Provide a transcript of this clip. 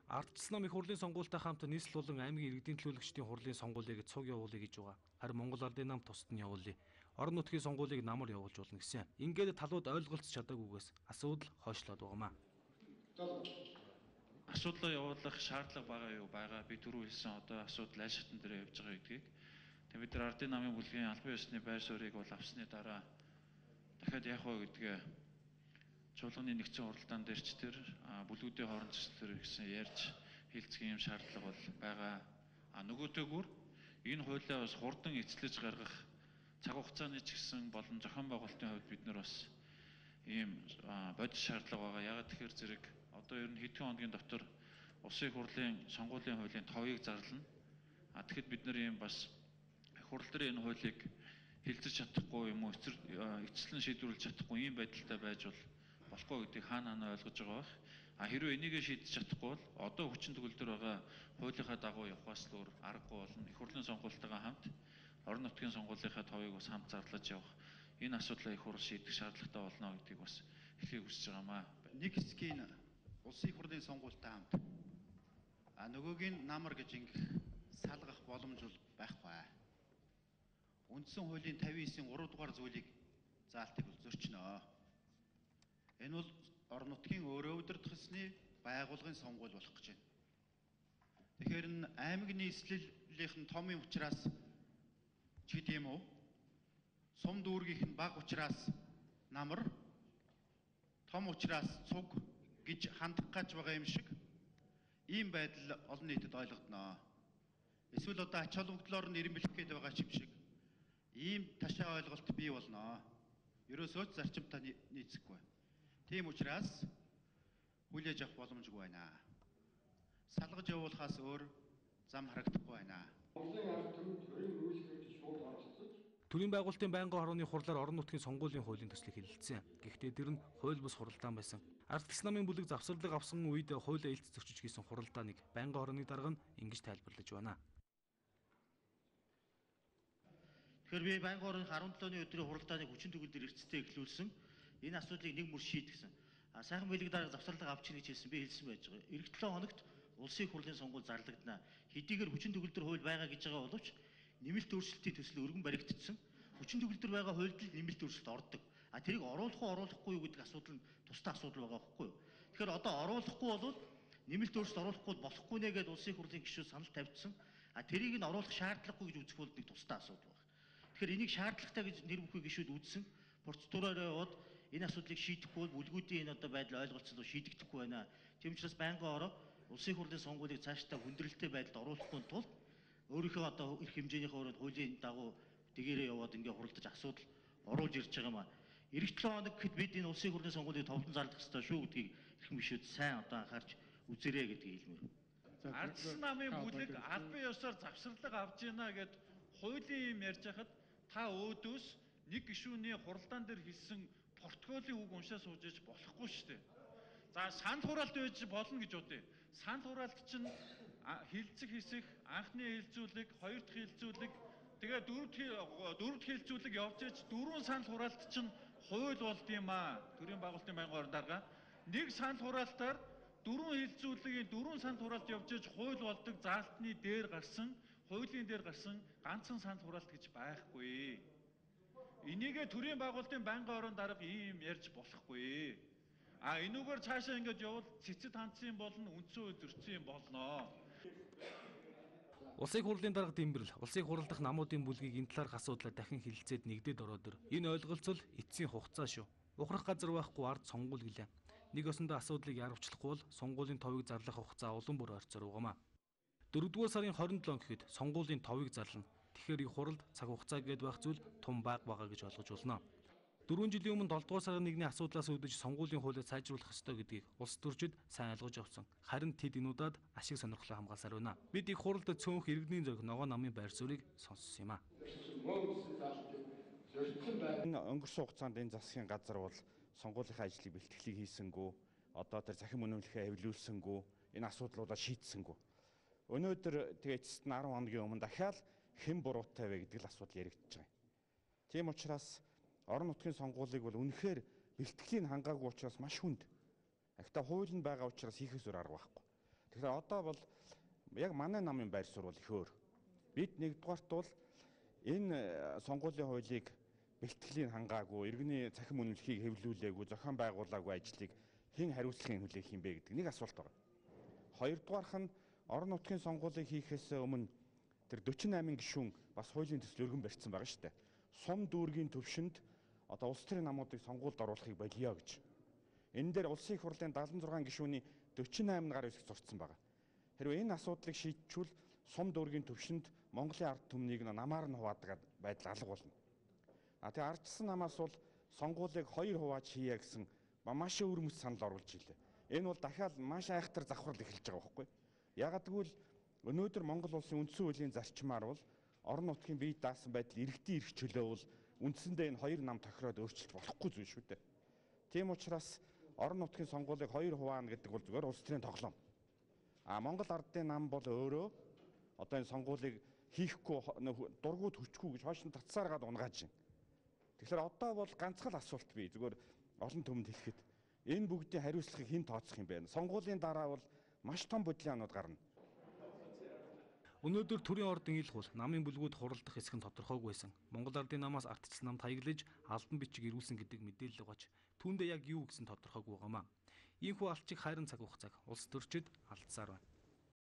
Ардчилсан нам их хурлын сонгуультай хамт нийслэл болон аймгийн иргэдийн төлөөлөгчдийн хурлын сонгуулийг цуг явуулъя гэж байгаа. Харин Монгол Ардын нам тусад нь явуулъя. Орон нутгийн сонгуулийг намар явуулж болно гэсэн. Ингээд талууд ойлголцож чадаагүйгээс асуудал хойшлоод байгаамаа. Асуудлаа явуулах шаардлага байгаа юу? Байгаа. Би түрүү хэлсэн одоо асуудал аль шатн дээр явж байгаа гэдгийг. Тэгээ бид нар Ардын намын бүлгийн албан ёсны байр суурийг бол авсны дараа дахиад яах вэ гэдгээ чуулганы нэгдсэн хуралдаан дээр ч тэр бүлгүүдийн хооронд ч тэр гэсэн ярьж хилцэх юм шаардлага бол байгаа. А нөгөөтэйгүр энэ хуулиа бас хурдан эцлэж гаргах цаг хугацааны ч гэсэн болон зохион байгуулалтын хувьд бид нар бас ийм бодит шаардлага байгаа. Ягаад тэгэхээр зэрэг одоо ер нь хэдхэн хоногийн дотор улсын хурлын сонгуулийн хуулийн товыг зарлана. А тэгэхэд бид нар ийм бас хурал дээр энэ хуулийг хилцэж чадахгүй юм уу, эцэслэн шийдвэрлэж чадахгүй ийм байдалтай байж бол болохгүй гэдгийг хаана хаана ойлгож байгаа байх. А хэрвээ энийгээ шийдэж чадахгүй бол одоо хүчин төгөлдөр байгаа хуулийнхаа дагуу явахаас л өөр аргагүй болно. Их хурлын сонгуультайгаа хамт орон нутгийн сонгуулийнхаа товыг бас хамт зарлаж явах энэ асуудлаа их хурл шийдэх шаардлагатай болно гэдгийг бас хэлхийг хүсэж байгаамаа. Нэг хэсгийг улсын их хурлын сонгуультай хамт нөгөөг нь намар гэж ингэх салгах боломж бол байхгүй. Үндсэн хуулийн 59-ийн 3 дугаар зүйлийг заалтыг бол зөрчнө. Энэ бол орон нутгийн өөрөө удирдах ёсны байгууллагын сонгуул болох гэж байна. Тэгэхээр энэ аймаг нийслэлийнх нь том юм учраас ч гэдэм юм уу? Сум дүүргийнх нь бага учраас намар, том учраас цуг гэж хандах гэж байгаа юм шиг ийм байдал олон нийтэд ойлгодноо. Эсвэл одоо ач холбогдлоор нь эренбэлэх гээд байгаа юм шиг ийм ташаа ойлголт бий болноо. Ерөөсөө ч зарчимтай нийцэхгүй. Тийм учраас хүлээж авах боломжгүй байна. Салгаж явуулахаас өөр зам харагдахгүй байна. Төрийн байгуулалтын байнгын хорооны хурлаар орон нутгийн сонгуулийн хуулийн төслийг хэлэлцсэн. Гэхдээ тэр нь хууль бус хуралдаан байсан. Ардчилсан намын бүлэг завсарлага авсан үед хуулиа илт зөрчиж хийсэн хуралдааныг байнгын хорооны дарга нь ингэж тайлбарлаж байна. Тэгэхээр би байнгын хорооны 17-ны өдрийн хуралдааныг хүчин төгөлдөр эрсдэлтэй эхлүүлсэн. Энэ асуудлыг нэг мөр шийдгсэн. Сайхан бэлэг дарга завсарлага авчих гэж хэлсэн. Би хэлсэн байж байгаа. Эх 7 хоногт улсын их хурлын сонгуул зарлагдана. Хэдийгээр хүчин төгөлдөр хууль байгаа гэж байгаа боловч нэмэлт өөрчлөлтийн төсөл өргөн баригдсан. Хүчин төгөлдөр байгаа хуульд л нэмэлт өөрчлөлт ордог. А тэрийг оруулах уу оруулахгүй юу гэдэг асуудал нь тусдаа асуудал байгаа байхгүй юу? Тэгэхээр одоо оруулахгүй бол нэмэлт өөрчлөлт оруулахгүй болохгүй нэ гэдээ улсын их хурлын гишүүд санал тавьчихсан. А тэрийг нь оруулах шаардлагагүй гэж үзэх бол нэг тусдаа асуудал байна. Тэгэхээр энийг шаардлагатай гэж нэр бүхий гишүүд үзсэн. Процедураараа яваад энэ асуудлыг шийдэхгүй бол бүлгүүдийн энэ одоо байдал ойлголцол шийдэгдэхгүй байна. Тийм учраас байнгын ороо улсын хурлын сонгуулийг цаашдаа хүндрэлтэй байдалд оруулахгүй тулд өөрийнхөө одоо эрх хэмжээнийхээ өрөөнд хуулийн дагуу дэгээрээ яваад ингээ хуралдаж асуудал оруулж ирж байгаа юм а. Эх 7 хоног гэхэд бид энэ улсын хурлын сонгуулийг товлон зарлах ёстой шүү гэдгийг эрх гишүүд сайн одоо анхаарч үзээрэй гэдгийг хэлмээр. Ардчилсан намын бүлэг албан ёсоор завсарлага авч ийна гэд хуулийн юм ярьж хахад та өөдөөс нэг гишүүний хуралдаан дээр хэлсэн протоколын үг уншаа сууж иж болохгүй шүү дээ. За санал хураалт байж болно гэж бодъё. Санал хураалт чинь хилцэх хэсэг, анхны хилцүүлэг, хоёр дахь хилцүүлэг, тэгээ дөрөв дахь хилцүүлэг явж иж дөрвөн санал хураалт чинь хууль болд юм аа. Төрийн байгуулалтын байнгын орон дарга нэг санал хураалтаар дөрвөн хилцүүлгийн дөрвөн санал хураалт явж иж хууль болдог заалтны дээр гарсан, хуулийн дээр гарсан ганцхан санал хураалт гэж байхгүй. Энийгээ төрийн байгуулалтын байнгын орон дарга ийм ярьж болохгүй. А энүүгээр цаашаа ингэж явбал цэцэд хандсан юм болно, үндсэн хууль зөрчсөн юм болноо. Улсын хурлын дарга Дэмбэрэл улсын хурал дахь намуудын бүлгийг энэ талаарх асуудлаа дахин хэлэлцээд нэгдээд ороод ир. Энэ ойлголцол эцсийн хугацаа шүү. Ухрах газар байхгүй ард сонгуул гэлээ. Нэг осондоо асуудлыг яарвчлахгүй бол сонгуулийн товыг зарлах хугацаа улам бүр ойрцоор байгаамаа. 4-р сарын 27 гэхэд сонгуулийн товыг зарлана. Тэгэхээр их хуралд цаг хугацаа гээд байх зүйл тум бага байгаа гэж ойлгож болно. 4 жилийн өмнө 7 дугаар сарын 1-ний асуудлаас үүдэж сонгуулийн хуулиа сайжруулах ёстой гэдгийг улс төрчид сайн ойлгож авсан. Харин тэд энэ удаад ашиг сонирхлоо хамгаалсаар байна. Бид их хуралд цөөнх иргэдний зориг ногоон намын байр суурийг сонссон юм а. Энэ өнгөрсөн хугацаанд энэ засгийн газар бол сонгуулийнхаа ажлыг бэлтгэлийг хийсэнгүү, одоо тэр захин мөнөмлөхөө эвлүүлсэнгүү, энэ асуудлуудаа шийдсэнгүү. Өнөөдөр тэгээ эцэст нь 10 хоногийн өмнө дахиад хэн буруутай вэ гэдэг л асуудал яригдчихэж байгаа юм. Тийм учраас орон нутгийн сонгуулийг бол үнэхээр бэлтгэлийн хангаагүй учраас маш хүнд. Гэхдээ хууль нь байгаа учраас хийхээс өөр арга байхгүй. Тэгэхээр одоо бол яг манай намын байр суурь бол их өөр. Бид нэгдүгээрт бол энэ сонгуулийн хуулийг бэлтгэлийн хангаагүй, иргэний цахим үнэмлэхийг хэвлүүлээгүй, зохион байгуулаагүй ажлыг хэн хариуцлагыг хүлээх юм бэ гэдэг нэг асуулт байна. Хоёрдугаарх нь орон нутгийн сонгуулийг хийхээс өмнө тэр 48 гишүүн бас хуулийн төсөл өргөн барьсан байгаа шүү дээ. Сум дүүргийн төвшөнд одоо улс төрийн намуудыг сонгуульд оруулахыг болио гэж. Энэ дээр улсын их хурлын 76 гишүүний 48 гар үсэг зурцсан байгаа. Хэрвээ энэ асуудлыг шийдчихвэл сум дүүргийн төвшөнд Монголын ард түмнийг намаар нь хуваадаг байдал алга болно. А тэгээ ардчсан намаас бол сонгуулийг хоёр хувааж хийе гэсэн маш өвөрмөц санал оруулж илээ. Энэ бол дахиад маш айхтар завхрал эхэлж байгаа байхгүй. Ягаад гэвэл өнөөдөр Монгол улсын үндсэн хуулийн зарчмаар бол орон нутгийн бие даасан байдал иргэдийн эрх чөлөө бол үндсэндээ энэ хоёр нам тохироод өөрчилж болохгүй зүйл шүү дээ. Тийм учраас орон нутгийн сонгуулийг хоёр хуваана гэдэг бол зүгээр улс төрийн тоглоом. А Монгол ардын нам бол өөрөө одоо энэ сонгуулийг хийхгүй дургуут хүчгүй гэж хойш нь татсаар гад унгааж байна. Тэгэхээр одоо бол ганцхан асуулт бий. Зүгээр олон түмэнд хэлэхэд энэ бүгдийн хариуцлагыг хэн тооцох юм бэ? Сонгуулийн дараа бол маш том бодлын гарна. Өнөөдөр төрийн ордон ил хул намын бүлгүүд хуралдах хэсэг нь тодорхойгүй байсан. Монгол ардын намаас ардчилсан намд хаяглаж албан бичиг ирүүлсэн гэдэг мэдээлэл гоч. Түүндээ яг юу гэсэн тодорхойгүй байгаамаа. Ийхүү алчиг хайрын цаг хугацааг улс төрчид алдсаар байна.